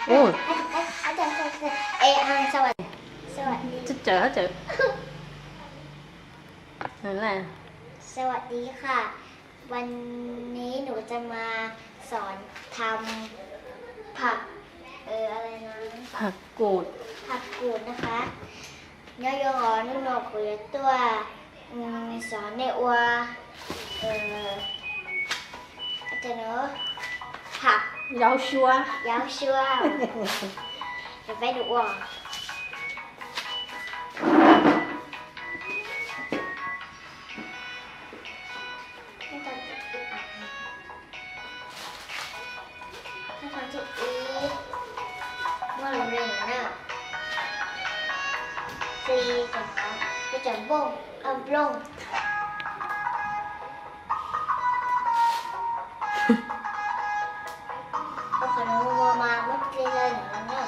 Ui. สวัสดี สวัสดี สวัสดีค่ะ วันนี้หนูจะมาสอนทำผัก เอ่อ อะไรนะ ผักกูด ผักกูดนะคะ Nyob zoo os, hnub no kuv yuav tuaj, mm, xyov nej ua, ua, ua, hab, yauv suab, yauv suab. Peb ua Muab lub nplej no na, xi cov, cov nplooj, nplooj. Ua qhov no muaj mas muab dlej lawm no na.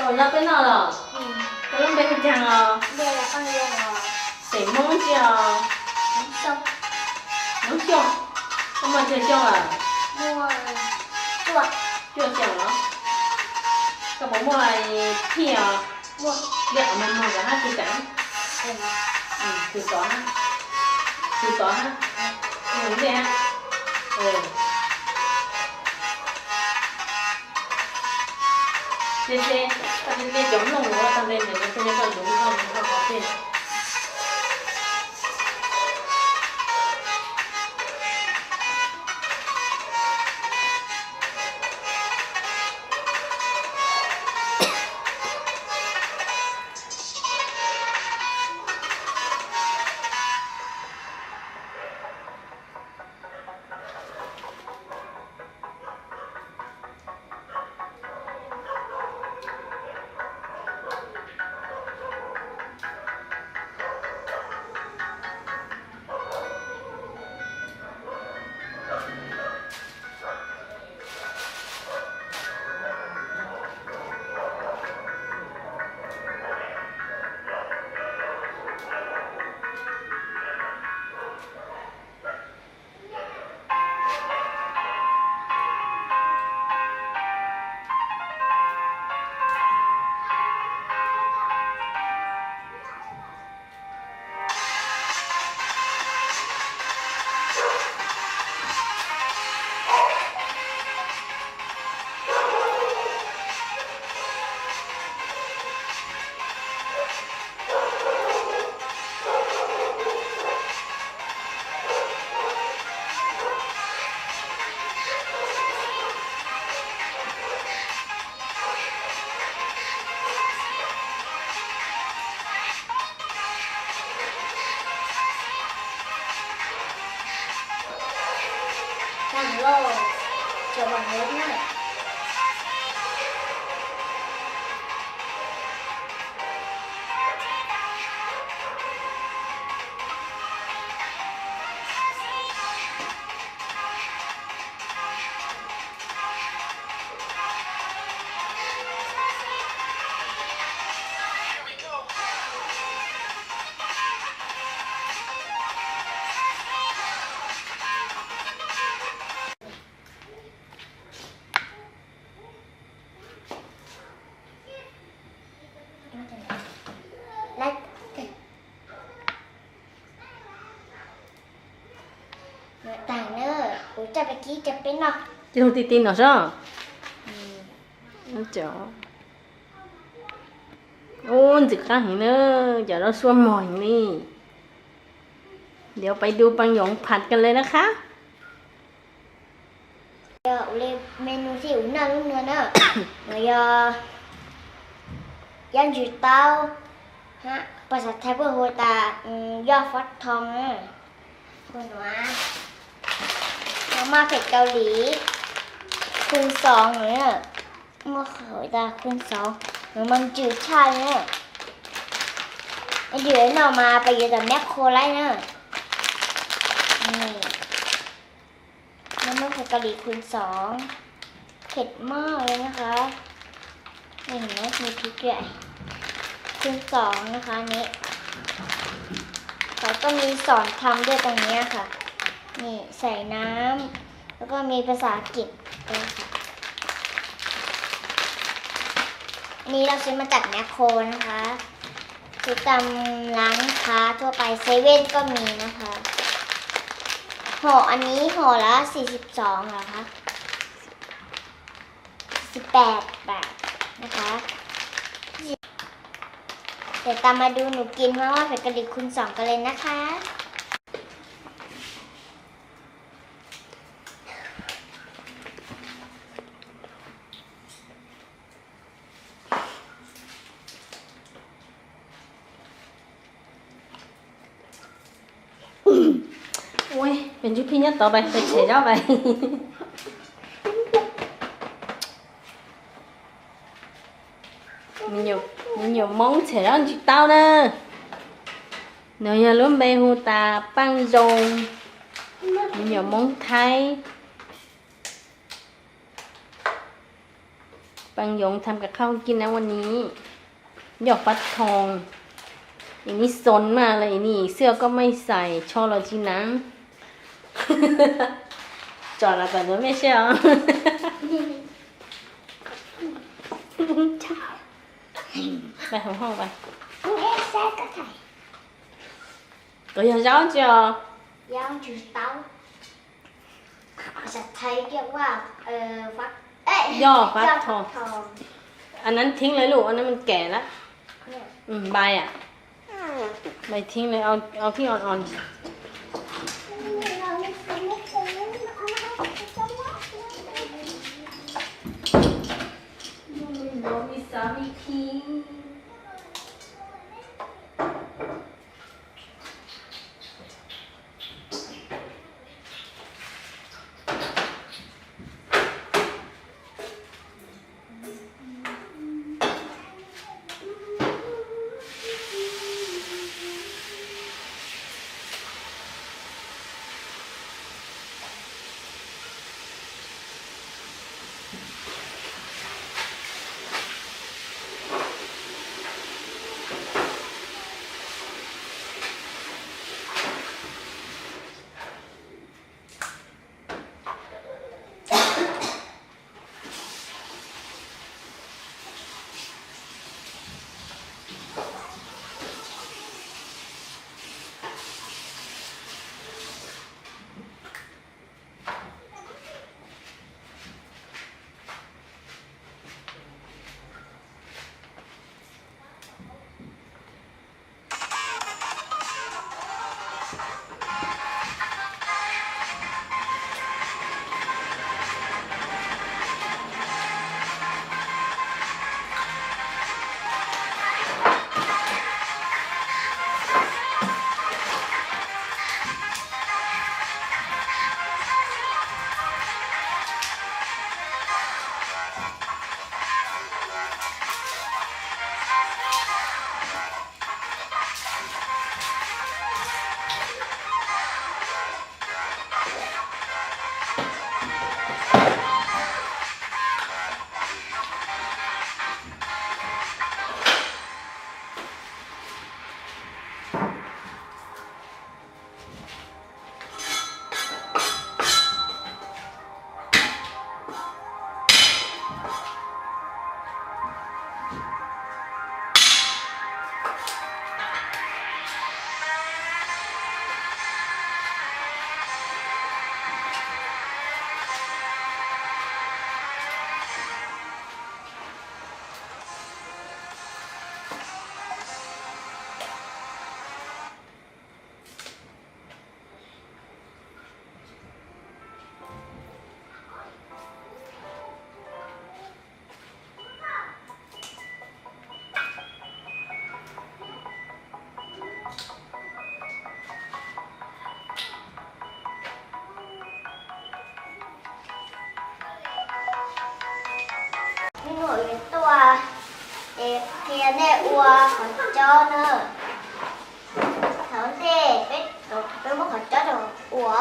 Koj nyob peb noj los? Koj lub npe hu caag os? Xeem Hmoob tsi os? Noob Xyooj. Koj muaj tsawg xyoo lawm? Cuaj xyoos los? Koj puas muaj phij os? Li qhov mos mos kom hab kuv tsaam. Kws tod hab, kws tod hab, ntej hab. Ces, ces koj cia li cov nplooj nuav tag npe ntawm no, koj nyob koj lub nplooj nuav koj qhov twg. Ces hu ti ti no sob. Ub, ntxim qab heev na, cov zaub suab mog heev li. Dio pais du paj yoov phaj kan le na qhab. Yog ua li menu thib ub noj lub nua na, no yog yaj ntsws taub, pas xav thaij puab hu tas yoj fab thoo na. Hu nuav, no maj phem Kaus Lim khun xoov na, muaj qhov tas khun xoov, nws mas ntsws tshaj li na. Ib yam no mas pais yuav tom Mab Khua laib na. Maj phem Kaus Lim khun xoov, phem maj li na qhab. Khun xoov na qhab ni. Qhov ko mi xoom tham dej tag niab qhab, ni xais nam, lawv ko mi pas xav kis. Ni lawv swv mas tam Mab Khua na qhab, swv tam laav qhab, thua pais seven ko mi na qhab. Hom an ni hom la xis xib xoov los qhab, xis xib pem baav na qhab. Tes tas mas du nws kis maj phem Kaus Lim khun xoov kan le na qhab. Ua, peb ntsuj plig nyob tod pais, peb tshem zaub pais. Me nyuam Moob tshem zaub ntsis taub na. Nws yog lub npe hu tas paj zoo, me nyuam Moob Thaib. Paj yoov tham kav khau kis na ua ni, yoj fab thoo, i ni xoon mas los i ni xwb koj maj xais tsho los tsis naav. Tsom los kom ntawd mej saib os. Pais hauv hoob pais. Koj yog zaub tsi os? Yoj fab thoo. Anv nab theeb lawm lus, anv nab man kem lawm. Npais am, npais theeb lawm, au theeb os os. Qhia nej ua qhov cos na. Thaum ntej peb, peb muab qhov cos rau ua.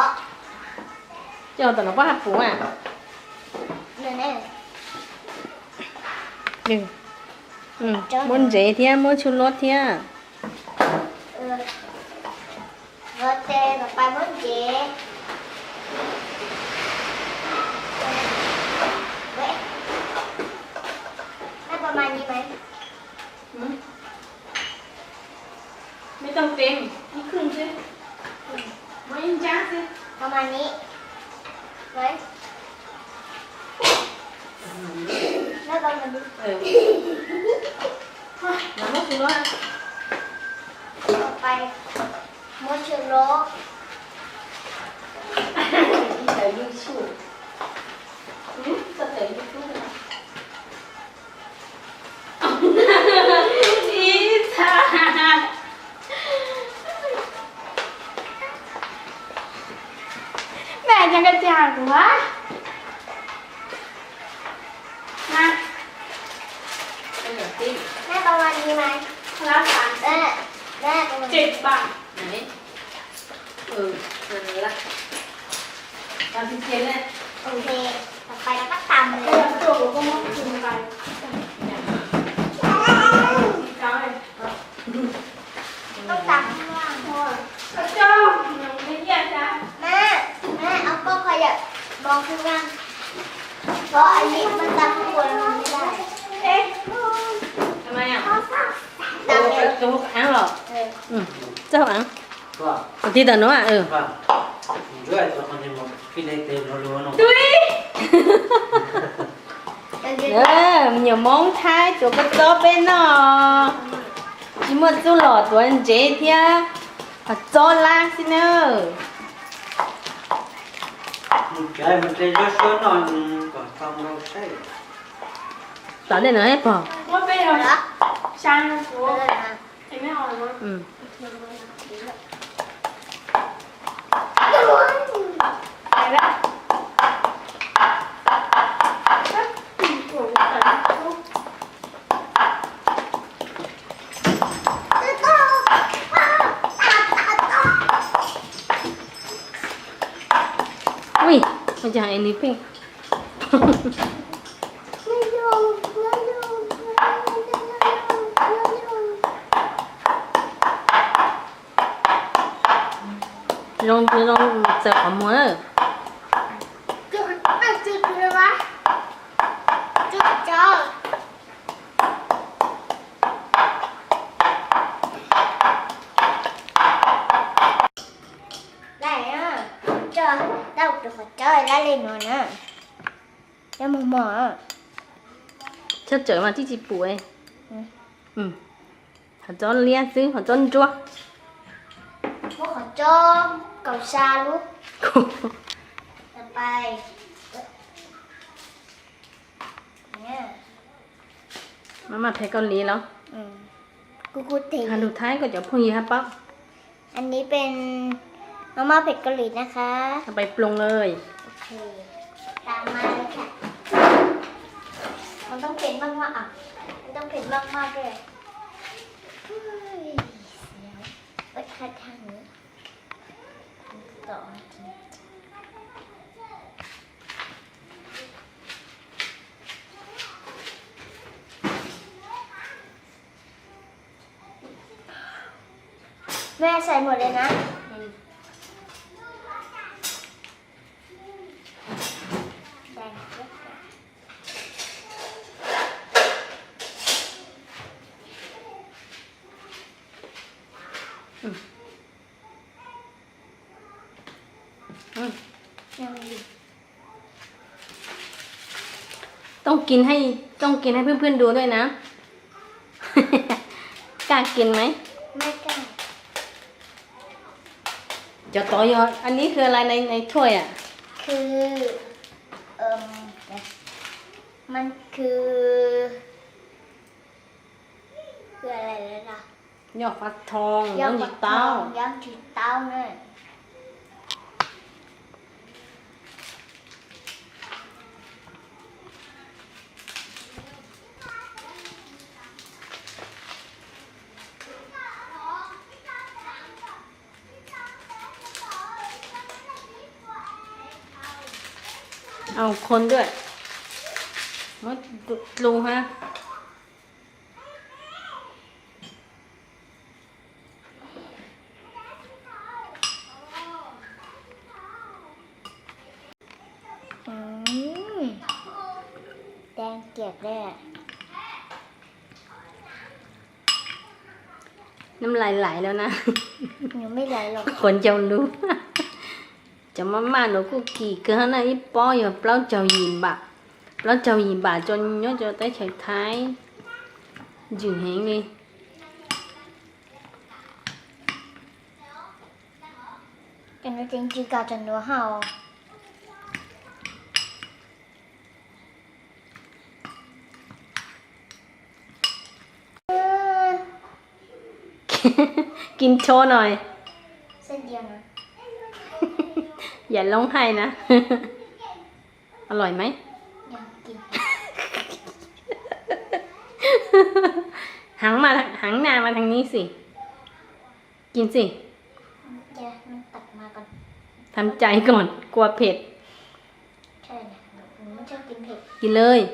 Coj tom no pab hab puv a. Muab ntsev thiab muab tshuaj luab thiab. Ua tes tom pais muab ntsev. Muab ib ntsab xwb. Muab tshuaj luab. Ib txha. Mẹ, cho cái chai của bác. Nè. Nè, con làm gì mày? Lá sắn. Nè, nè, con làm gì? Chụp bạn. Đấy. Ừ, nè, lá. Làm gì tiền đấy? Ok, là phải là bắt tầm. Đây là đồ của con món tiền bài. Cháu này. Má, má, ông có coi vậy. Bò không ăn. Có ai nhịn mà ta không buồn lòng như vậy. Ê. Tao hau áng los. Txawj hau áng. Tiv tawm no. Tui. Me nyuam Hmoob Thaib tuav kua txob peb noj. Tsis muaj txuj lom tuav ntsev thiab, qhov txob lab xwb na. Tom ntej no pog. Ui, ua cas es nws pheej zoo, zoo txawm qhov muag na. Laj, tso tau tus qhov cos laj li no na. Cov mos mos. Tshaj tsawm mas tsis tsis pum. Qhov txob liab xwb, qhov txob ntsuab. Muab qhov txob kaus sa lub. Maj mam phem Kaus Lim los? Hais lus Thaib kom cov phooj ywg hab paub. Ann ni pes maj mam phem Kaus Lim nab kha. Pais ploog lawm. Tam ma li kha. Maj mam phem maj mam, maj mam phem maj mam kha. Ua kha thaj ni. Mẹใส่หมดเลยนะ ต้องกินให้ ต้องกินให้เพื่อนๆดูด้วยนะ กล้ากินไหม ไม่กล้า Cov tod yog, อันนี้คืออะไรใน ในถ้วยอ่ะ คือ เอิ่ม มันคือ คืออะไรนะ Yog fav thoo, yog fav thoo, yog ntsis taub na. Au khon dua, muab dlus hab. Nab lais lais lawm na. Quav ncau lug. Cov maj maj nuav kuj kim kawg hab na, ib pob yog plaub caug yim npam, plaub caug yim npam rua nyob rua teb chaws Thaib, ntsws heev li. Kis tshua no, yam loob haij na. Alois mas, heev na mas thav ni xim, kis xim, tham cai koom kua phem, kis lawm.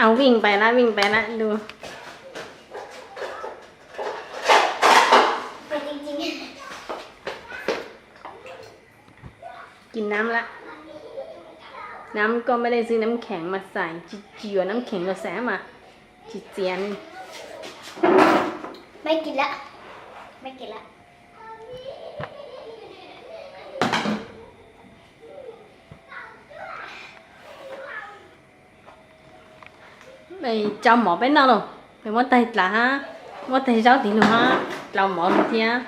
Au, vij pais lawm, vij pais lawm du. Kis nab lawm. Nab koj mej leej xwb nab kheev mas xais, tsis yuav nab kheev los xais mas tsis txiav li. Tsau mov peb noj lauj, peb muab taig dlav hab, muab taig zaub tiv lug hab, dlau mov lug thiab.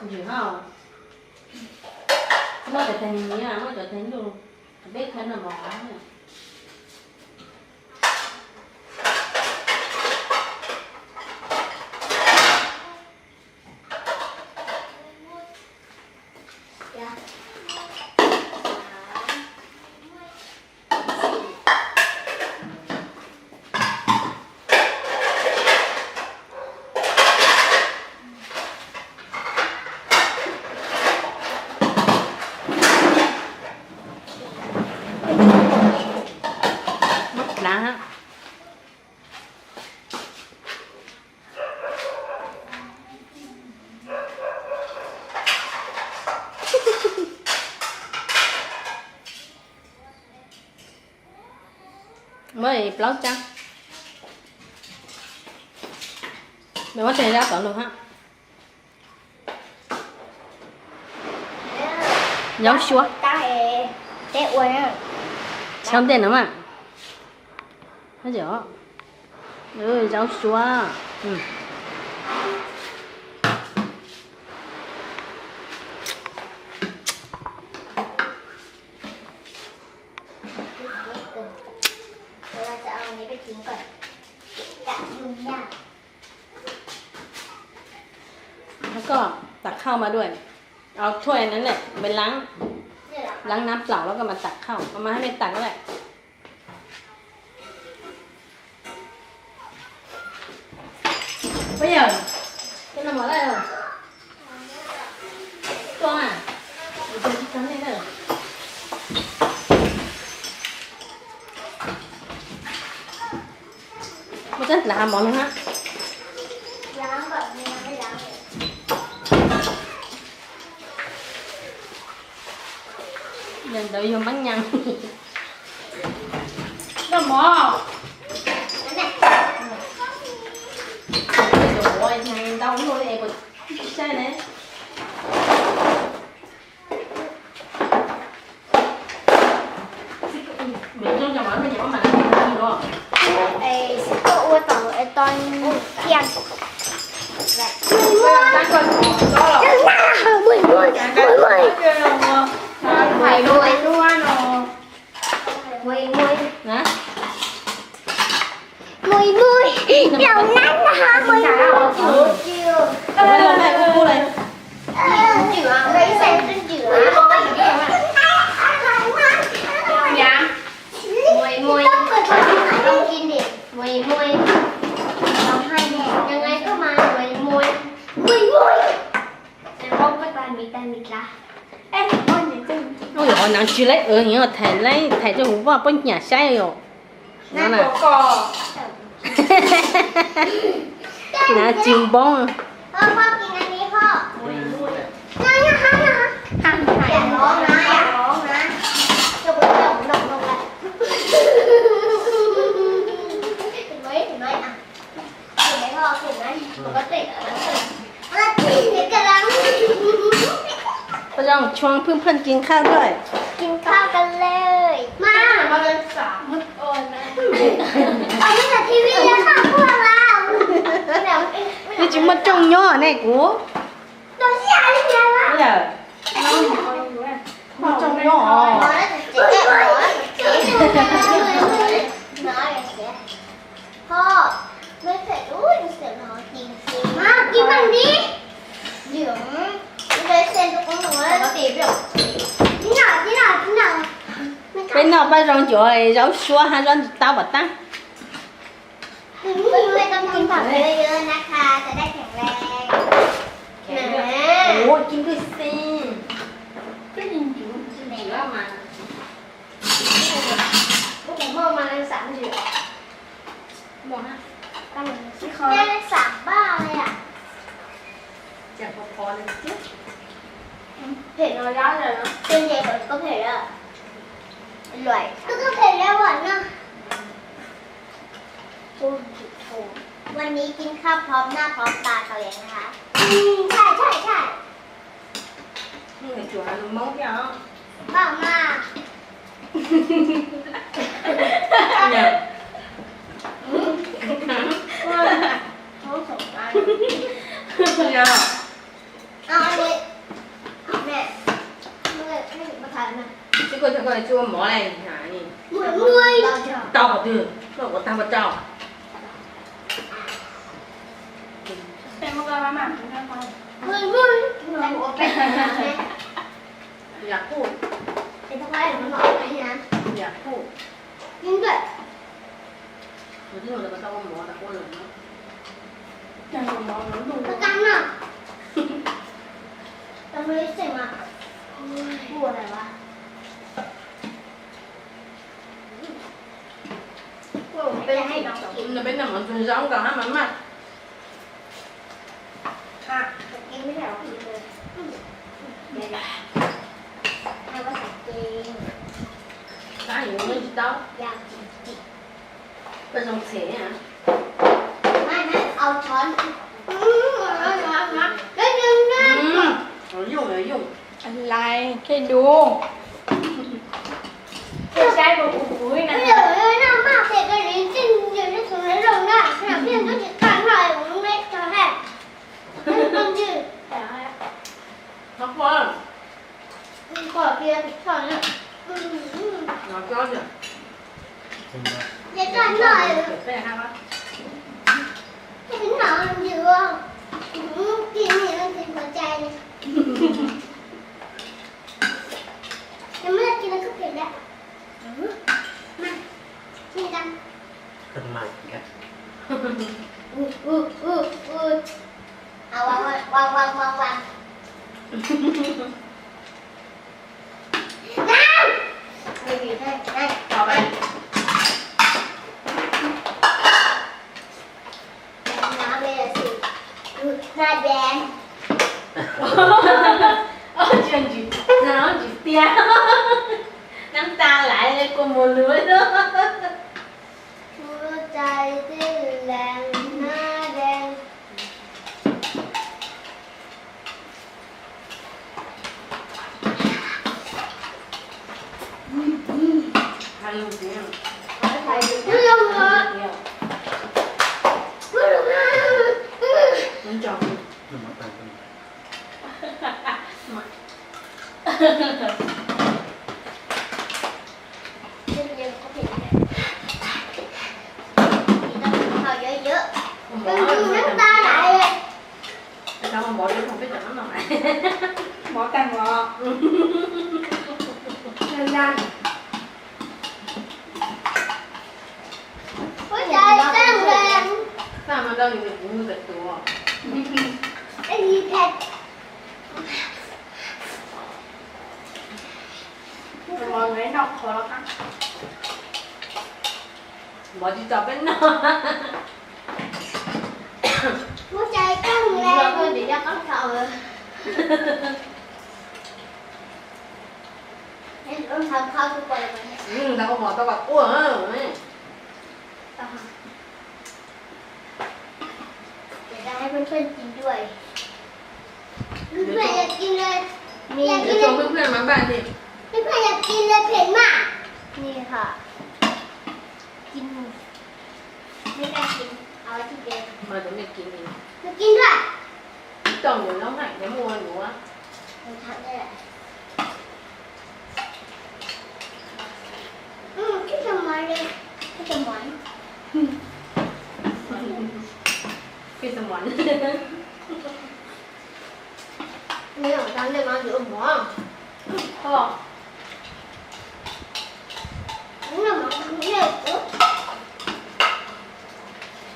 Ntsws hab, muab cov taig nyiav, muab cov taig ntuj, peb khaws noj mov. Muab dlav hab. Muab plaub tsab. Muab teg zaub tod lug hab. Zaub suab. Teb ua, teb ua ntej no mas. Zaub suab. Koj tag khauj mas dua, au thuaj nan lawm, lab nab plaum los koj mas tag khauj, mas hab mej tag lawm. Puab yawg, koj noj mov lawm? Tuaj na, tsis tau nej na. Muab tsab dlav mov lug hab. Yog ntawd yog maab nyas. Noj mov. Ntau luaj es puas tsis saib ne. Xwb koj ua tau to thiab. Mùi mùi. Mùi mùi. Lẩu nán hả mùi mùi. Mùi mùi. Mùi mùi. Mùi mùi. Mùi mùi. Ua nov tsis laib, nws yog thaiv laib, thaiv rau hauv vaj poj niam saib yom. Nov na. Nov tsis npoob. Poj zoo ชวนเพื่อนๆ กินข้าวด้วย กินข้าวกันเลย มา เอาไม่แต่ทีวีแล้วค่ะพวกเรา Nws tsis muaj rooj nyob ne kuv. Muaj rooj nyob os. Koj, mej phem ub, mej phem no, kis kis, kis pem ntsis. Dưỡng, mej phem ub, kis pem ntsis. Peb noj pab zoo cuav zaub suab hab zaub ntsig taub pov tag. Tus nub yuav tau noj pom ntawd yuav na kha, txawm daj kheev le. Ua kis ntuj xi. Kis ntuj mas. Ub, kuv muaj mas xav ntsis. Muaj ha. Xav npaj li a. Phem no yog, koj phem lawm. Koj phem lawm no. วันนี้กินข้าวพร้อมหน้าพร้อมตากันเลยนะคะ อืม ใช่ใช่ใช่ Nws tsuas hais lus Hmoob thiab os. Npaj mas. Tsis koj coj koj tsis ua mov li. Tau qhov twg koj ua tag paj rau. Yam kuj. Yam kuj. Tus tij laug ntawd puas tau ua mov tas kuj lawm no. Tau ua ib xeem mas. Ua daim vas. Peb noj mov ntxuag zaub nkaus hab mas maj. Tab yus tsis tau. Koj zoo txhem. Lais, khe du. Ntsia ntsis, ntsia ntsis tiag. Nab tas lais kua muag luv. Mov, mov tag mov. Tag no tau kuv mus tawm tuav. Mov tsis tau peb noj. Muab cai koj mus lawm. Ntawd ua mov tau kom quaj. Quiero que ven tus padres, tus padres ya tiene, ya tiene, tus padres ya tiene pena. Ni hả? Kin, mẹ đang kin, ở trên kia. Mà tụi mày kin gì? Mày kinด้วย. Ib tog nws loob hais nws muaj nuav. Mày thẳng đây này. Ừ, cái sao mày đi. Cái sao mày. Cái sao mày. Nếu mà tao lên nói dữ mỏ. Kho. Nó mà không biết.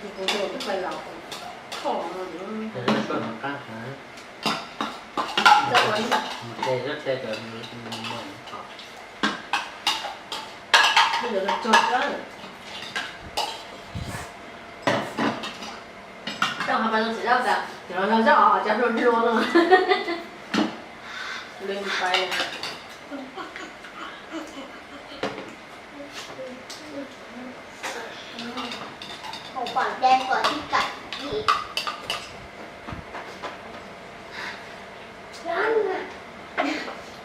Kuv tus twb pais laus kho no. Mus de zab tse cov. Tau hais pas zoo txiv zaub tas, cov no zaub os, cov hlua hlua no. Lwm pais. Hauv pom dai kom tib kam.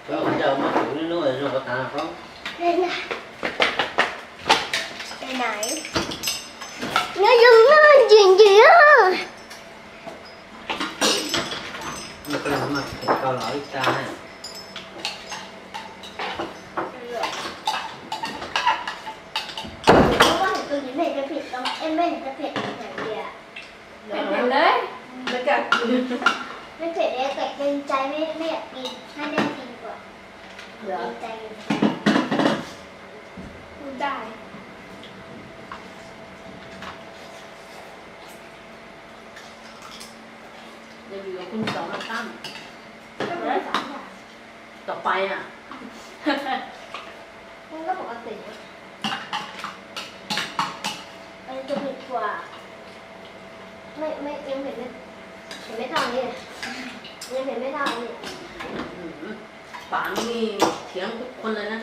Cov ua cas mas kuv lub lub zoo qhov tas no. Nyob zoo no ntsim ntsim. Koj mas tau los ib tsa. Ntawd, ntawd kag. Mấy kể đấy kể trên chay, mấy mấy giặc Kim, hai đứa Kim của. Dạ. Trên chay. Không chay. Maybe yuav kuj tau noj qab. Tau pais a. Không có một con tỉnh. Anh cho mình quà. Mấy mấy em phải mấy phải mấy thằng đi. Em phải mấy thằng đi. ปากนี่เถียงทุกคนเลยนะ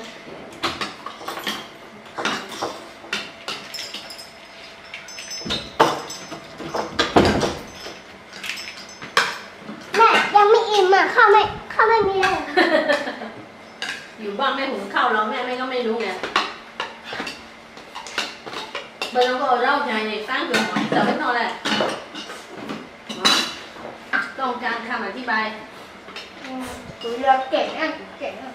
แม่ยังไม่อิ่มอ่ะข้าวไม่ข้าวไม่มีเลย อยู่บ้านแม่หุงข้าวเราแม่แม่ก็ไม่รู้ไง Bên ông có rau dài này sáng rồi hỏi giờ mới no lẹ. Có ông Trang Khang mà thi bài. Tôi lo kể nha, tôi kể nha.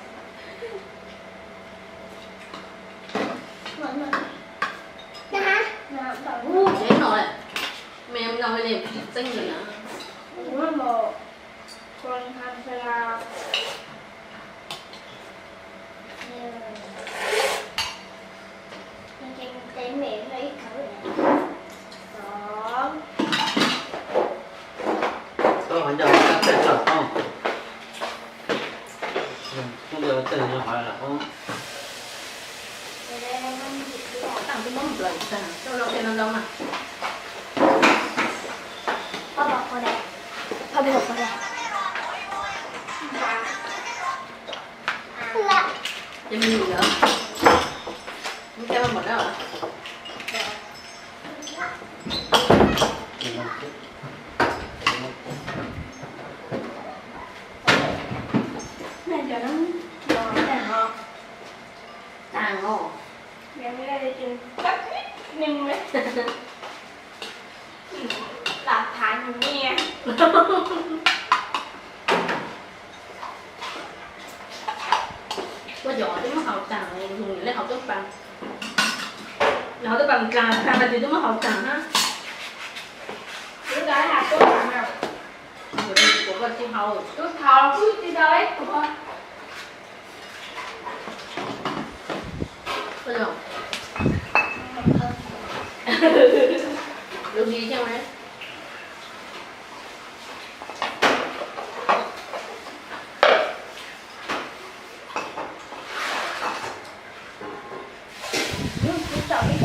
Nè hả? Nè, tao. Ú, dễ nổi. Mẹ em nổi này, xinh rồi nè. Ủa, mà con Khang phải là Koj qhov ncauj kab txawj tso koj. Koj ncauj txawj no qhov lawm koj. Tau twb muab plaws tag, koj lov kiag no ntau mas. Ces me nyuam lawm. Muab coj los mom dab. Tag os. Tag os. Lam thaiv nws nyiaj. Koj cov twb muab haus tag, lawv haus twb pas, lawv haus twb pas dlaag tag mas twb muab haus tag na. Tus tau ib hais tuab mas, tus tau xwb tsis tau ib tuag. Lub hli thiab mas. Kuv tau ib